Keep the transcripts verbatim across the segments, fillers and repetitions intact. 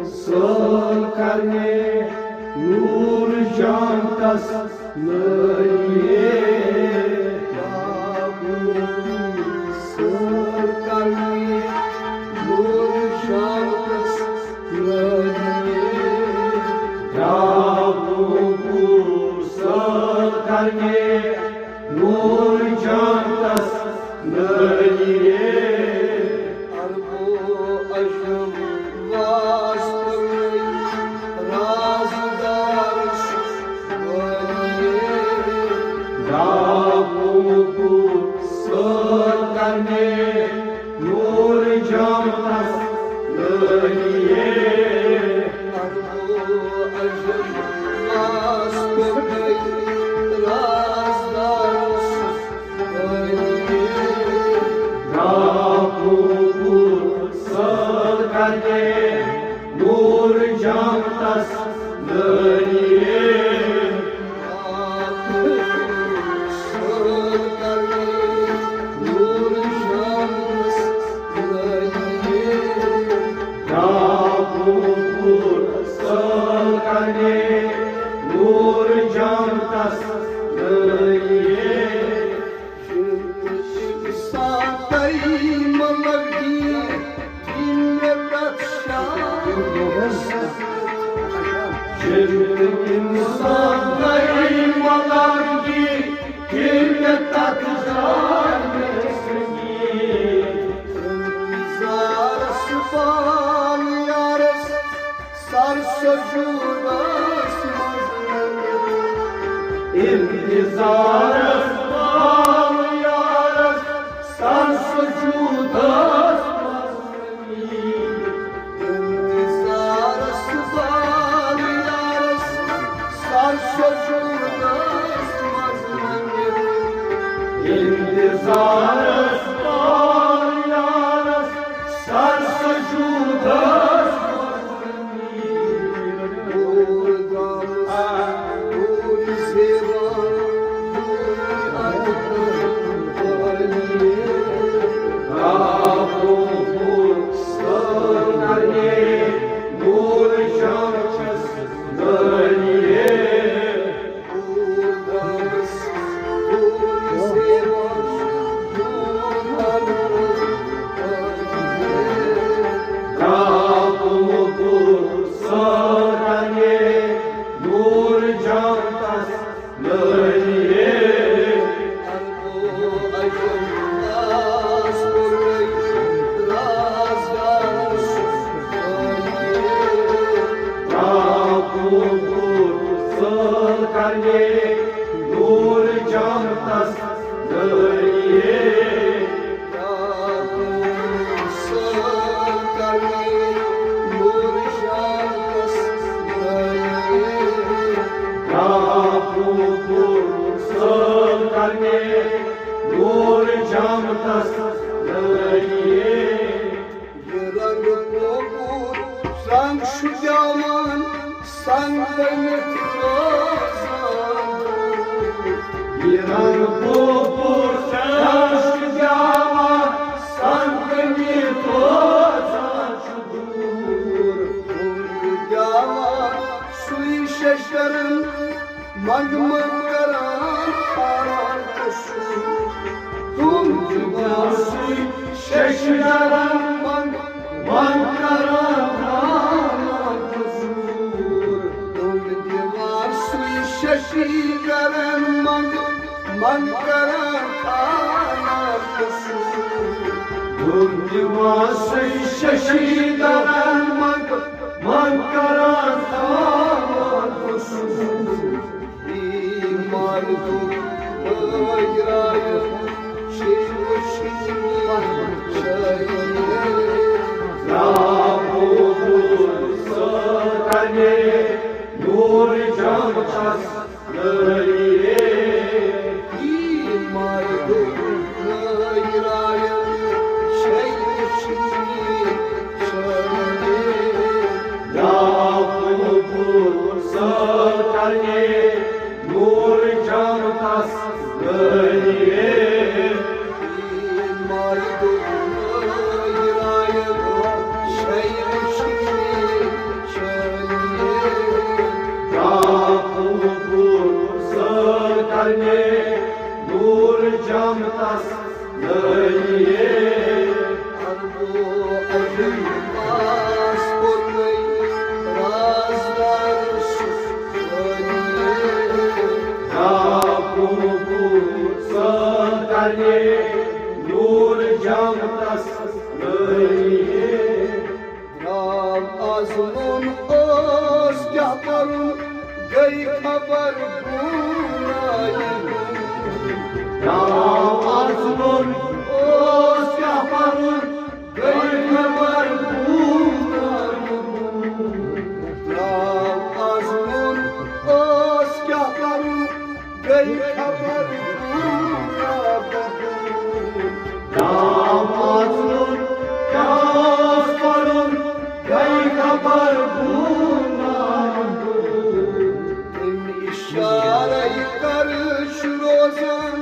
سٲل کرنے نور جانتس نٲریے۔ سٲل کرنے نور جانتس نٲریے۔ سٲل کرنے نور جانتس نٲریے۔ اربو عجم واس کوٚرمَے رازدارس وٲریے۔ ڈاکو پوٗر سٲل کرنے نور جانتس نٲریے۔ اربو عجم واس کوٚرمَے رازدارس وٲریے۔ ڈاکو پوٗر سٲل کرنے نور جانتس نٲریے۔ نور جانتس نٲریے۔ ساتَے ملگی مےٚ تَتھ شاہَس۔ جِنٛدٕ اِنسان گٔے ملگی مےٚ تَتھ شاہَس۔ اِنتظارَس بال یارَس سر سجودس منٛز۔ اِنتظارَس بال یارَس سر سجودس منٛز۔ اِنتظارَس بال یارَس سر سجودس منٛز۔ اِنتظارَس بال یارَس سر سجودس منٛز۔ نور جانتس نٲریے۔ سٲل کرنے نور جانتس نٲریے۔ سٲل کرنے نور جانتس نٲریے۔ یہِ رنگ پوپور رنگ چھُ پٮ۪وان سنگ بٔنِتھ روزان۔ یہِ رنگ پوپور رنگ چھُ پٮ۪وان سنگ بٔنِتھ روزان چھُ دوٗر۔ دوٗر پٮ۪وان سُے ششدرن منگ منگ کران کھاران قصور۔ تِم تہِ باسٕے ششدرن منگ منگ کران کھاران قصور۔ تِم تہِ باسٕے ششدرن منگ منگ کران کھاران قصور۔ تِم تہِ باسٕے ششدرن منگ منگ کران کھاران قصور۔ بیمار دُکھ بٲگراوُن چھُ وُچھُن شٲعری۔ نور جانتس نٲریے۔ بیمار دُکھ بٲگراوُن چھُ وُچھُن شٲعری۔ یا پوپور سٲل کرنے نور جانتس نٲریے۔ بیمار دُکھ بٲگراوُن چھُ وُچھُن عرب و عجم آس کوٚرمَے رازدار سُہ ٲریہِ۔ راتھ کوٚر سٲر کرنہِ نوٗر جام تس ٲریہِ۔ درٛاو از نوٚن اوس کیٛاہ کرُن، گٔے خبر گوٗنایہِ۔ درٛاو از نوٚن اوس کیٛاہ کرُن، گٔے خبر گوٗنایہِ۔ درٛاو از نوٚن اوس کیٛاہ کرُن، گٔے خبر گوٗنایہِ۔ درٛاو از نوٚن کیٛاہ اوس کرُن، گٔے خبر گوٗنایہِ۔ تٔمۍ اِشارَے کَر چھُ روزان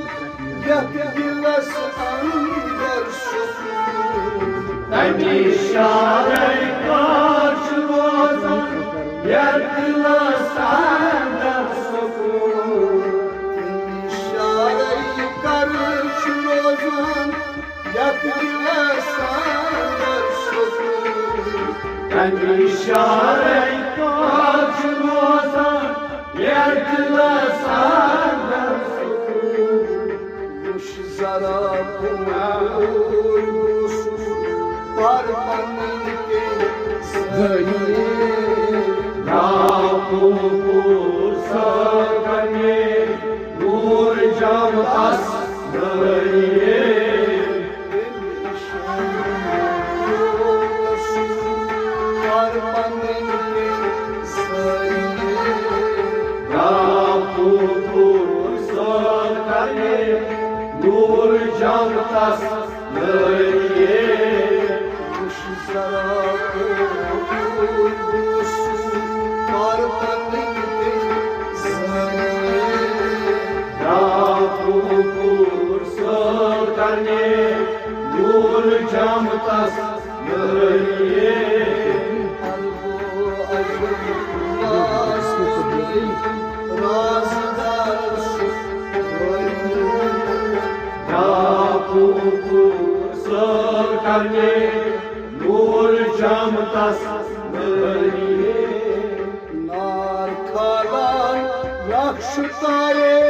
یَتھ دِلَس اَندَر سکوٗن۔ تٔمۍ اِشارَے کَر چھُ روزان یَتھ دِلَس اَندَر سکوٗن۔ تٔمۍ اِشارَے کَر چھُ روزان یَتھ دِلَس اَندَر سکوٗن۔ تٔمۍ اِشارَے کَر چھُ روزان یَتھ دِلَس اَندَر سکوٗن۔ وُچھ ذرا پوٗر اوسُس پر پنٕنۍ کِنۍ زٲیِتھ۔ راتھ پوٗر سٲر کرنہِ نوٗر جام تس ٲریہِ۔ پر پنٕنۍ کِنۍ زٲیِتھ۔ راتھ پوٗر سٲر کرنہِ نوٗر جام تس ٲریہِ۔ وُچھ ذرا پوٗر اوسُس پر پنٕنۍ کِنۍ زٲیِتھ۔ راتھ پوٗر سٲر کرنہِ نوٗر جام تس ٲریہِ۔ رازدار سُہ ٲریہِ۔ راتھ پوٗر سٲر کرنہِ نوٗر جام تس ٲریہِ۔ نار کھالان رکھ چھُ تارے،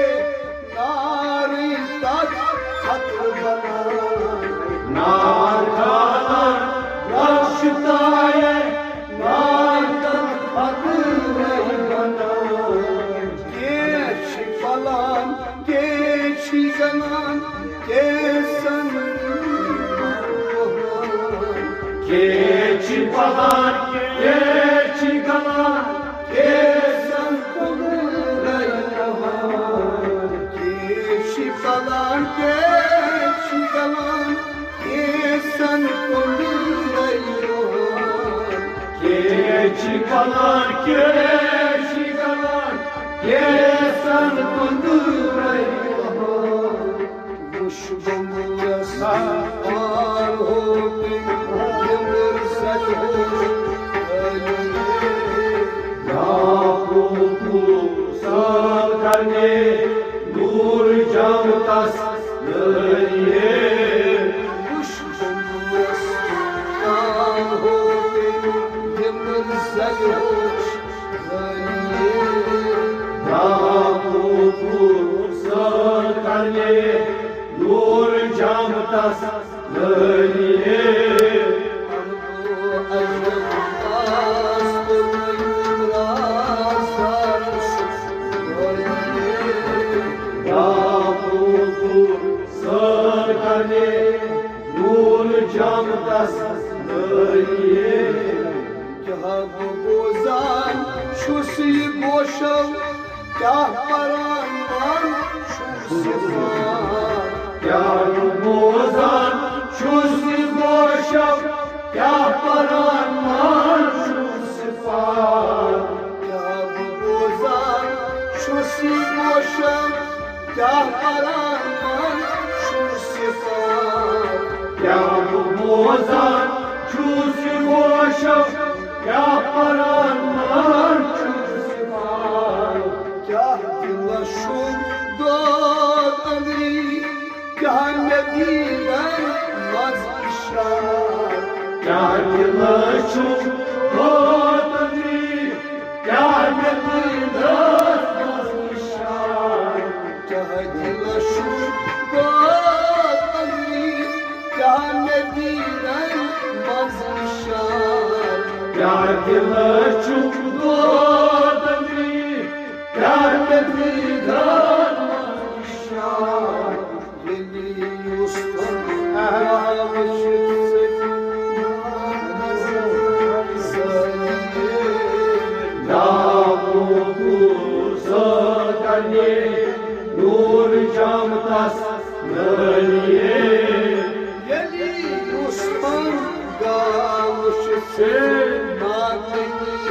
نارٕے تتھ خطر بنان۔ نار کھالان رکھ چھُ تارے، نار تتھ خطر بنان۔ کینٛہہ چھِ پلان، کینٛہہ چھِ زنان، کینٛژن۔ کینٛہہ چھِ پلان، کینٛہہ چھِ گلان، کینٛژن کُنُے رہان۔ کینٛہہ چھِ پلان، کینٛہہ چھِ گلان، کینٛژن کُنُے رہان۔ کینٛہہ چھِ پلان، کینٛہہ چھِ گلان، کینٛژن کُنُے رہان۔ وُچھ بمبرس آل ہوٹنگ، یمر سجوش علی۔ یا پوپو سال کرنے نور جام تس ٲریہِ۔ وُچھ بمبرس آل ہوٹنگ، یمر سجوش علی۔ یا پوپو سال کرنے نور جام تس ٲریہِ۔ راتھ پوٗر سٲر کرنہِ نوٗر جام تس ٲریہِ۔ کیٛاہ بہٕ بوزان چھُس یہِ گوشو، کیٛاہ پران من چھُم صفات۔ کیٛاہ بہٕ بوزان چھُس یہِ گوشو، کیٛاہ پران من چھُم صفات۔ کیٛاہ بہٕ بوزان چھُس یہِ گوشو، کیٛاہ پران من چھُم صفات۔ کیٛاہ بہٕ بوزان چھُس یہِ گوشو، کیٛاہ پران من چھُم صفات۔ کیٛاہ دِلس چھُم دود أنٛدری، کیٛاہ مےٚ دی چھُ ووتمُت، کیٛاہ مےٚ دیٖدَس منٛز نِشان؟ کیٛاہ دِلَس چھُ ووتمُت، کیٛاہ مےٚ دیٖدَس منٛز نِشان؟ کیٛاہ دِلَس چھُ ووتمُت، کیٛاہ مےٚ دیٖدَس منٛز نِشان؟ ییٚلہِ یوسفن گاو چھِ سٔتۍ نظر زٲنِتھ۔ ناو پوٗر سٲر کرنہِ نوٗر جامتس نٲنِیے۔ ییٚلہِ یوسفن گاو چھِ سٔتۍ ناکٔنی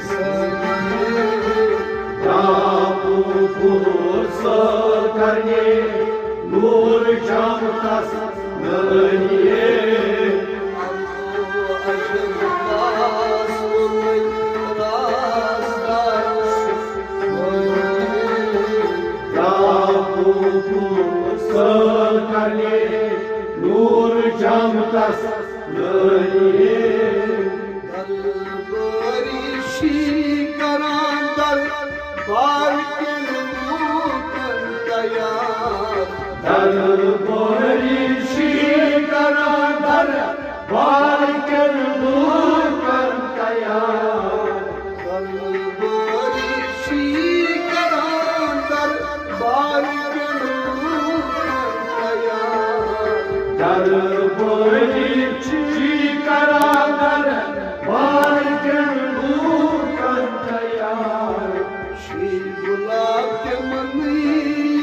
زٲنِتھ۔ ناو پوٗر سٲر کرنہِ نوٗر جامتس نٲنِیے۔ ناو پوٗر سٲر کرنہِ نوٗر جامتس نٲنِیے۔ دربٲری چھی کران دربار کٮ۪ن لوٗکن تیار۔ دربٲری چھی کران دربار کٮ۪ن لوٗکن تیار۔ دربٲری چھی کران دربار کٮ۪ن لوٗکن تیار۔ دربٲری چھی کران دربار کٮ۪ن لوٗکن تیار۔ چھی گۄلاب تِمن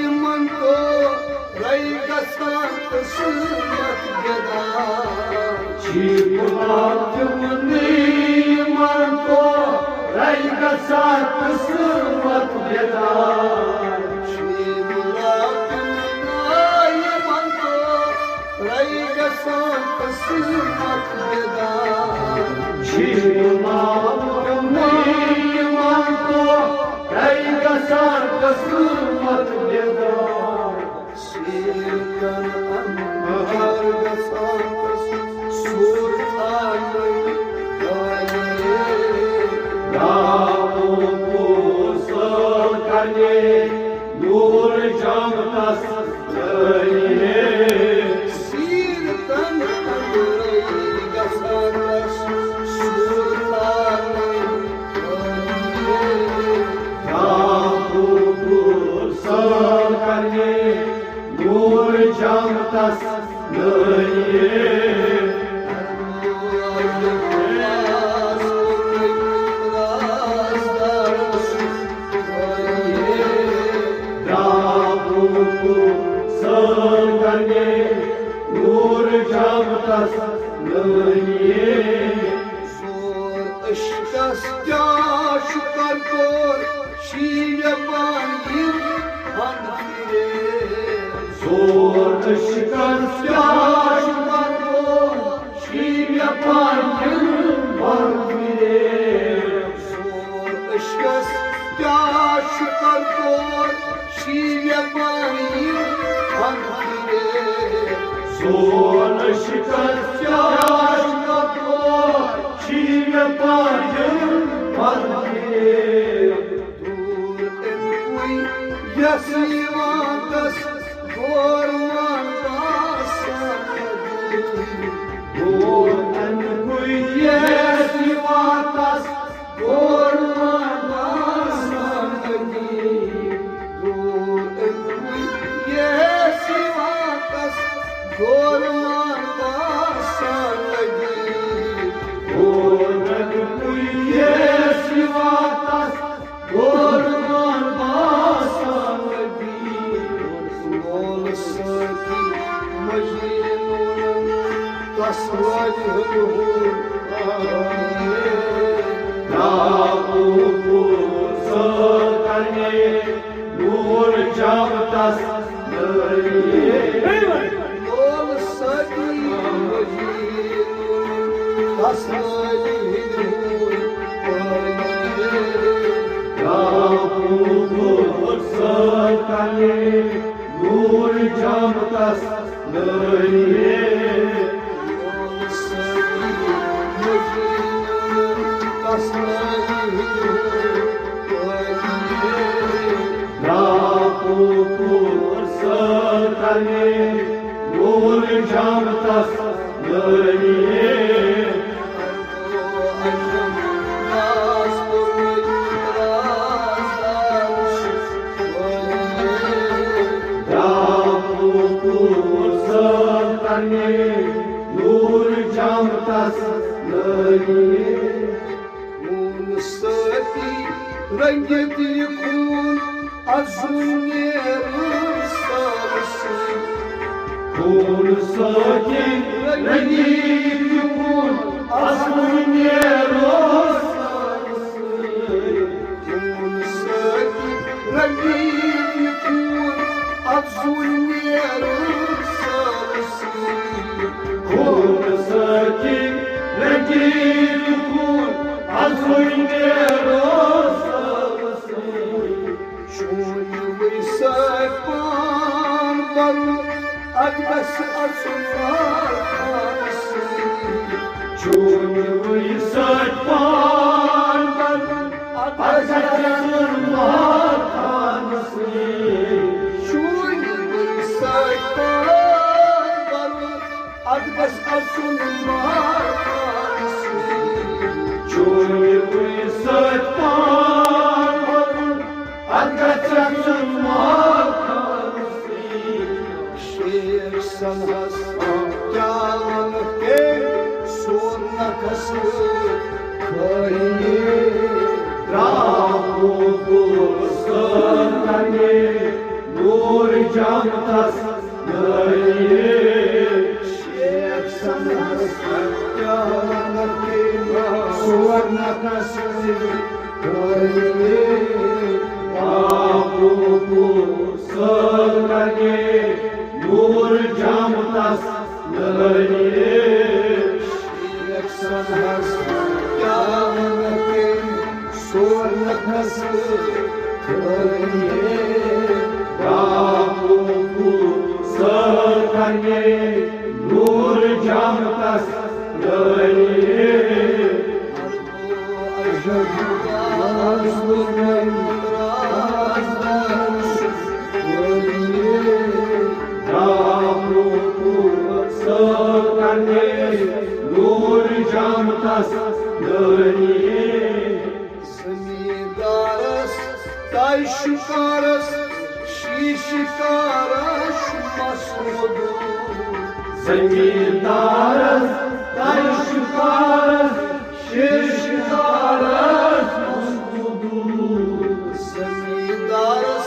یِمن تورے گژھان قٕسمت بیدار۔ چھی گۄلاب تِمن یِمن تورے گژھان قٕسمت بیدار۔ چھی گۄلاب تِمن یِمن تورے گژھان قٕسمت بیدار۔ چھی گۄلاب تِمن یِمن تورے گژھان قٕسمت بیدار۔ سیٖرتن اندر گژھان سُر آنے آنے۔ ناو پوٗر سٲر کرنہِ نوٗر جامتس نٲنِیے۔ سیٖرتن اندرے گژھان سُر آنے آنے۔ ناو پوٗر سٲر کرنہِ نوٗر جامتس نٲنِیے۔ ناو پوٗر سٲر کرنہِ نوٗر جامتس نٲنِیے۔ زور عشقس کیٛاہ چھُ کرپور شیٖوِ پان یِم بند پھِرے۔ زور عشقس کیٛاہ چھُ کرپور شیٖوِ پان یِم بند پھِرے۔ زور عشقس کیٛاہ چھُ کرپور شیٖوِ پان یِم بند پھِرے۔ زور عشقس کیٛاہ چھُ کرپور شیٖوِ پان یِم بند پھِرے۔ دوٗر اَمہِ کُے یَس یِوان تَس گورمان باسان۔ دوٗر اَمہِ کُے یَس یِوان تَس گورمان باسان۔ دوٗر اَمہِ کُے یَس یِوان تَس گورمان باسان۔ دوٗر اَمہِ کُے یَس یِوان تَس گورمان باسان۔ مول سٲتھی مجنوٗنن تس وٲتۍ ہُنٛد ہُر آیے۔ ناو پوٗر سٲر کرنہِ نوٗر جامتس نٲنِیے۔ مول سٲتھی مجنوٗنن تس وٲتۍ ہُنٛد ہُر آیے۔ ناو پوٗر سٲر کرنہِ نوٗر جامتس نٲنِیے۔ راپو پور سر کرنے نور جام تس نریے۔ راپو پور سر کرنے نور جام تس نریے۔ خوٗن سۭتی رٔنگِتھ یہِ خوٗن، اَزُے نیرٕ سٲرسٕے۔ خوٗن سۭتی رٔنگِتھ یہِ خوٗن، اَزُے نیرٕ سٲرسٕے۔ خوٗن سۭتی رٔنگِتھ یہِ خوٗن، اَزُے نیرٕ سٲرسٕے۔ خوٗن سۭتی رٔنگِتھ یہِ خوٗن، اَزُے نیرٕ سٲرسٕے۔ چونوٕے سۭتۍ پان بَرُن، اَتھ گژھِ اَژُن مارخانَس سۭتۍ۔ چونوٕے سۭتۍ پان بَرُن، اَتھ گژھِ اَژُن مارخانَس سۭتۍ۔ چونوٕے سۭتۍ پان بَرُن، اَتھ گژھِ اَژُن مارخانَس سۭتۍ۔ چونوٕے سۭتۍ پان بَرُن، اَتھ گژھِ اَژُن مارخانَس سۭتۍ۔ شیخ سنہَس کیٛاہ وَنہٕ تٔمۍ سورنَکھَس خٲلی۔ راپو پور سر کرنے نور جام تس نریے۔ شیخ سنہَس کیٛاہ وَنہٕ تٔمۍ سورنَکھَس خٲلی۔ راپو پور سر کرنے نور جام تس نریے۔ شیخ سنہَس کیٛاہ وَنہٕ تٔمۍ سورنَکھَس خٲلی۔ راپو پور سر کرنے نور جام تس نریے۔ نور جام تس نریے۔ زمیٖندارس تہٕ شکارس، شیشکارس چھُ مسودُر۔ زمیٖندارس تہٕ شکارس، شیشکارس مسودُر۔ زمیٖندارس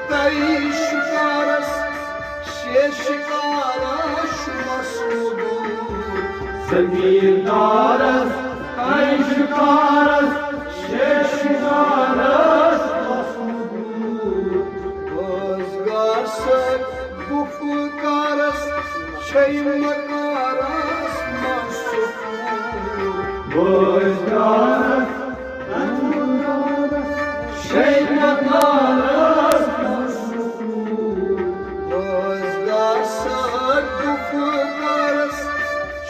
تہٕ شکارس، شیشکارس چھُ مسودُر۔ زمیٖندارس تہٕ شکارس، شیشکارس مسودُر۔ روزگار سۭتۍ گُفہٕ کارس، چھے مکارس منٛز سکوٗن۔ روزگارس، چھے مکارس منٛز سکوٗن۔ روزگار سۭتۍ گُفہٕ کارس،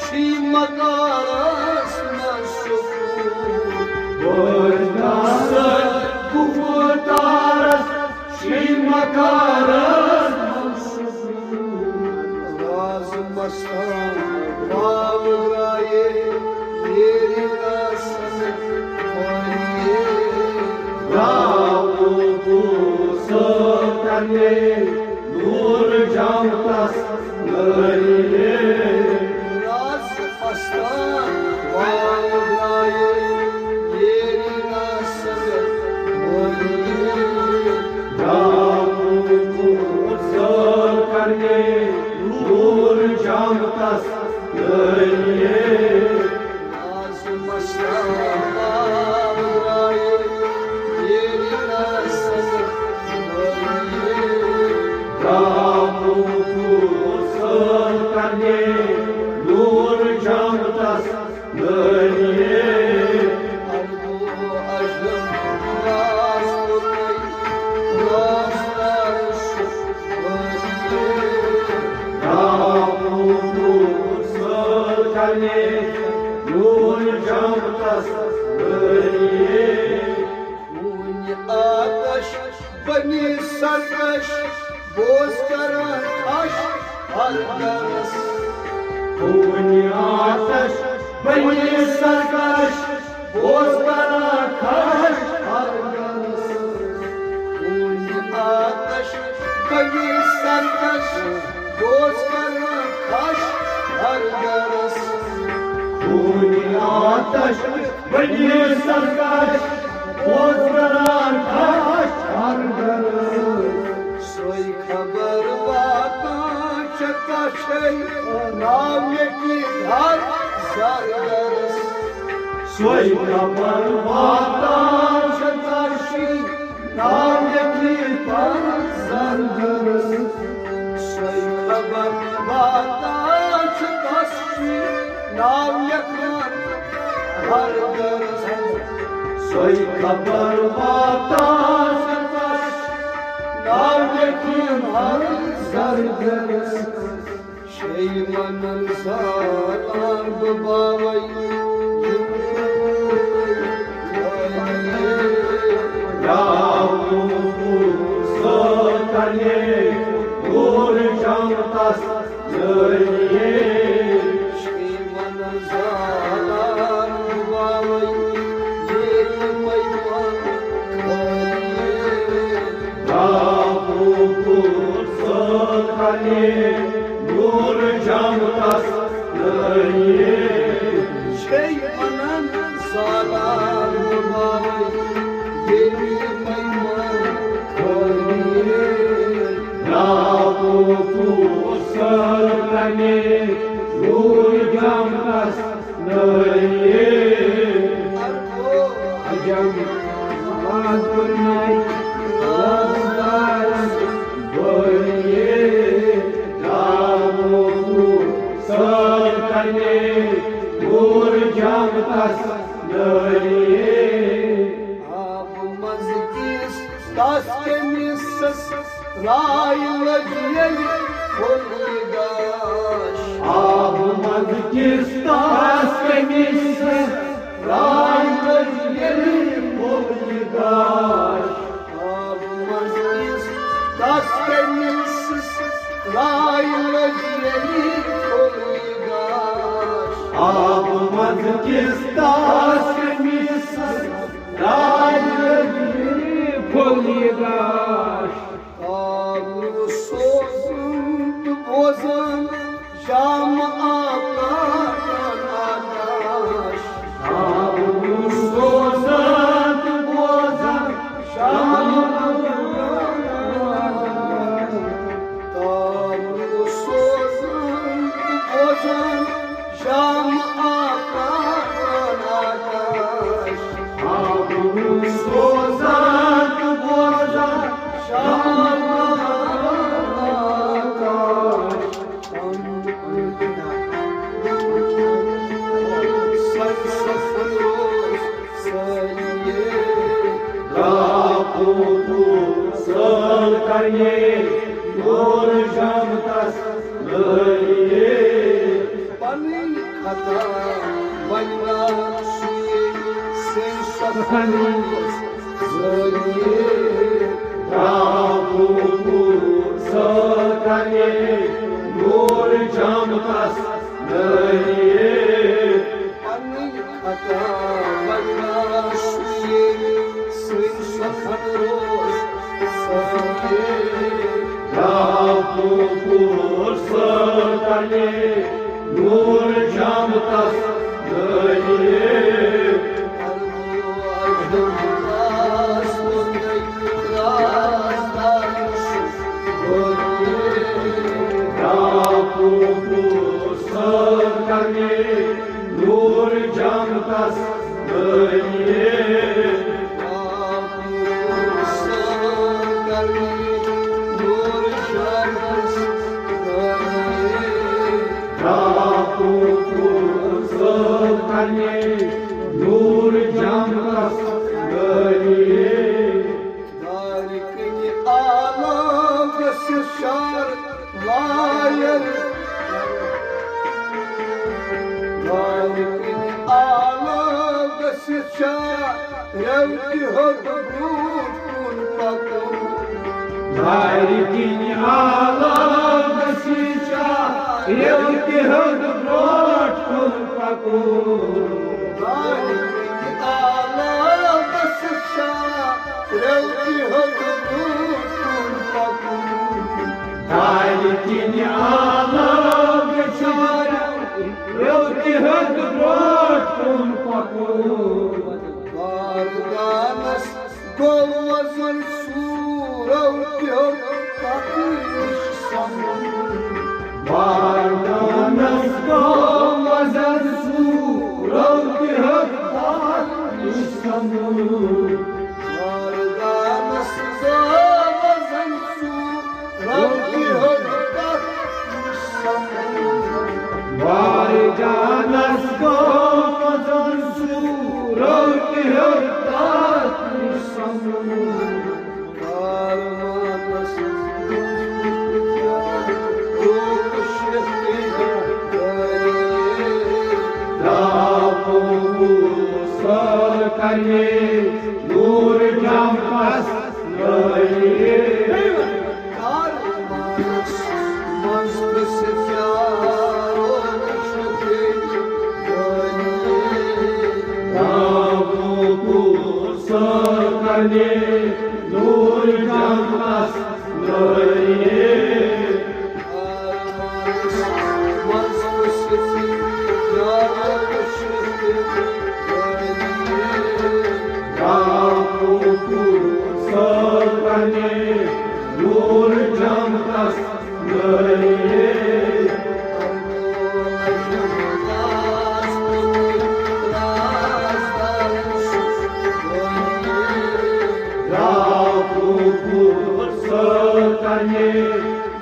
چھے مکارس منٛز سکوٗن۔ روزگار سۭتۍ گُفہٕ کارس، چھے مکارس منٛز سکوٗن۔ راز مستان باغ درایے، میری ناسن پایے۔ راو بو سو کنے، نور جام تس نریے۔ راز مستان باغ درایے، میری ناسن پایے۔ راو بو سو کنے، نور جام تس نریے۔ راز مستان باغ درایے، میری ناسن پایے۔ خوٗنہِ آتش بنی سرکش، بوز کران کھش ہر درس۔ خوٗنہِ آتش بنی سرکش، بوز کران کھش ہر درس۔ خوٗنہِ آتش بنی سرکش، بوز کران کھش ہر درس۔ خوٗنہِ آتش بنی سرکش، بوز کران کھش ہر درس۔ سۄے خبر واتان چھےٚ کشے ناو لیکھِتھ ہر زردرس۔ سۄے خبر واتان چھےٚ کشے ناو لیکھِتھ ہر زردرس۔ سۄے خبر واتان چھےٚ کشے ناو لیکھان ہر درس۔ سۄے خبر واتان چھےٚ کشے ناو لیکھِتھ ہر زردرس۔ چھے ونان زالان بہٕ باوے یِم۔ سۭتۍ کنے دوٗر جمتس نٲیے۔ چھے ونان زالان بہٕ باوے ییٚلہِ پیمان کھٲلِے۔ راتُک سٲتھ کنے نور جمتس نٲیے۔ چھے ونان سالار مبارک ییٚلہِ پیمان کھٲلِے۔ راتُک سٲتھ کنے نور جمتس نٲیے۔ عجم آز کوٚر مےٚ رازدارس بٲیے۔ داموکُر سٲر کنے نور جمتس نٲیے۔ آبہٕ منٛز کِس تس کٔمِس رائے لٔج ییٚلہِ پھوٚل یہِ گاش۔ آبہٕ منٛز کِس تس کٔمِس رائے لٔج ییٚلہِ پھوٚل یہِ گاش۔ آبہٕ منٛز کِس تس کٔمِس رائے لٔج ییٚلہِ پھوٚل یہِ گاش۔ آبہٕ منٛز کِس تس کٔمِس رائے لٔج ییٚلہِ پھوٚل یہِ گاش۔ آبہٕ سوزان تہٕ بوزان شام آکان آکاش۔ آبہٕ سوزان تہٕ بوزان شام آکان آکاش۔ آبہٕ سوزان تہٕ بوزان شام آکان آکاش۔ آبہٕ سوزان تہٕ بوزان شام آکان آکاش۔ راتُک سٲر کنے نور جمتس نٲیے۔ پنٕنۍ خطا بنیٛا سُے سٕنٛدۍ سخن ذٔریعہٕ۔ راتُک سٲر کنے نور جمتس نٲیے۔ پنٕنۍ خطا بنیٛا سُے سٕنٛدۍ سخن روز سٲری۔ راتُک سٲر کنے نور جمتس نٲیے۔ راتُک سٲر کنے نور جمتس نٲیے۔ راتُک سٲر کنے نور جمتس نٲیے۔ دارِ کنہِ آلو گٔژھِتھ شار وایَر۔ دارِ کنہِ آلو گٔژھِتھ شاہ، ریو تہِ ہیوٚت برٛونٛٹھ کُن پکُن۔ دارِ کِنۍ آلو گژھِ شاہ، ریو تہِ ہیوٚت برٛونٛٹھ کُن پکُن۔ دارِ کِنۍ آلو گژھِ شاہ، ریو تہِ ہیوٚت برٛونٛٹھ کُن پکُن۔ دارِ کِنۍ آلو گژھِ شاہ، ریو تہِ ہیوٚت برٛونٛٹھ کُن پکُن۔ باردانس گوٚو وزن سوٗرو تہِ ہیوٚت تتھ نِش سمُن۔ باردانس گوٚو وزن سوٗرو تہِ ہیوٚت تتھ نِش سمُن۔ باردانس گوٚو وزن سوٗرو تہِ ہیوٚت تتھ نِش سمُن۔ باردانس گوٚو وزن سوٗرو تہِ ہیوٚت تتھ نِش سمُن۔ کاروانس داپو سر کرے نور جمپس نٲیے۔ کاروانس منٛز پرٛژھِ پیارو شفیع۔ نامو پوٗر سر کرے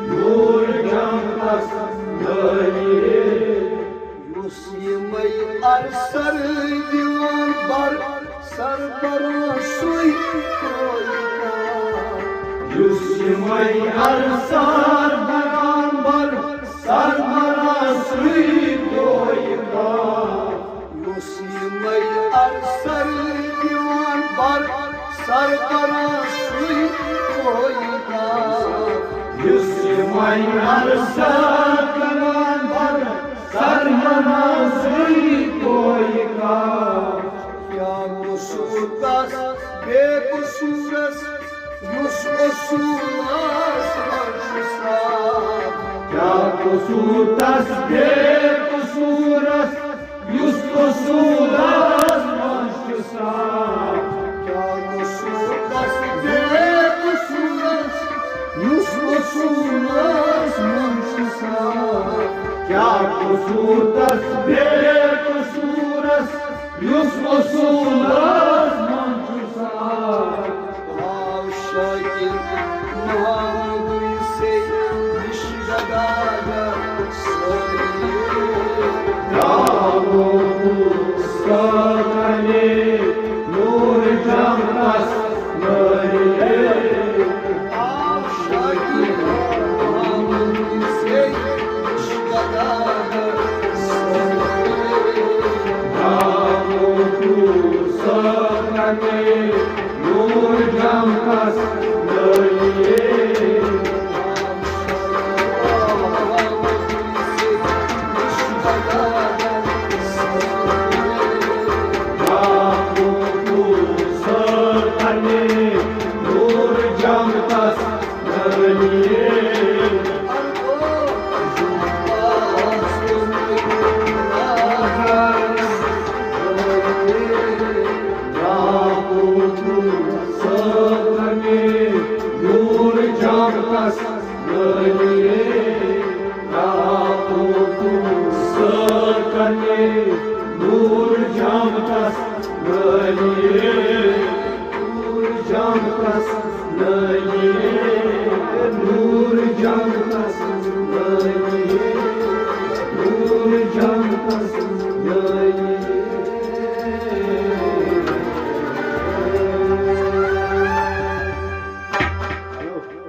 نور جمپس نٲیے۔ یُس یِمے ارسر دِوان بر سر بران سُے کویہِ کاک۔ یُس یِمے ارسر بران بر سر بران سُے کویہِ کاک۔ یُس یِمے ارسر دِوان بر سر بران سُے کویہِ کاک۔ یُس یِمے ارسر بران بر سر بران سُے کویہِ کاک۔ کیٛاہ قصوٗر تس بے قصوٗرس، یُس اصوٗلس منٛز چھُ صاف؟ کیٛاہ قصوٗر تس بے قصوٗرس، یُس اصوٗلس منٛز چھُ صاف؟ کیٛاہ قصوٗر تس بے قصوٗرس، یُس اصوٗلس منٛز چھُ صاف؟ کیٛاہ قصوٗر تس بے قصوٗرس، یُس اصوٗلس منٛز چھُ صاف؟ آو شاکر محمد حسین نِش گداگر سٲری۔ آو سٲری نور جمپس نٲری۔ آو شاکر محمد حسین نِش گداگر سٲری۔ آو سٲری نور جمپس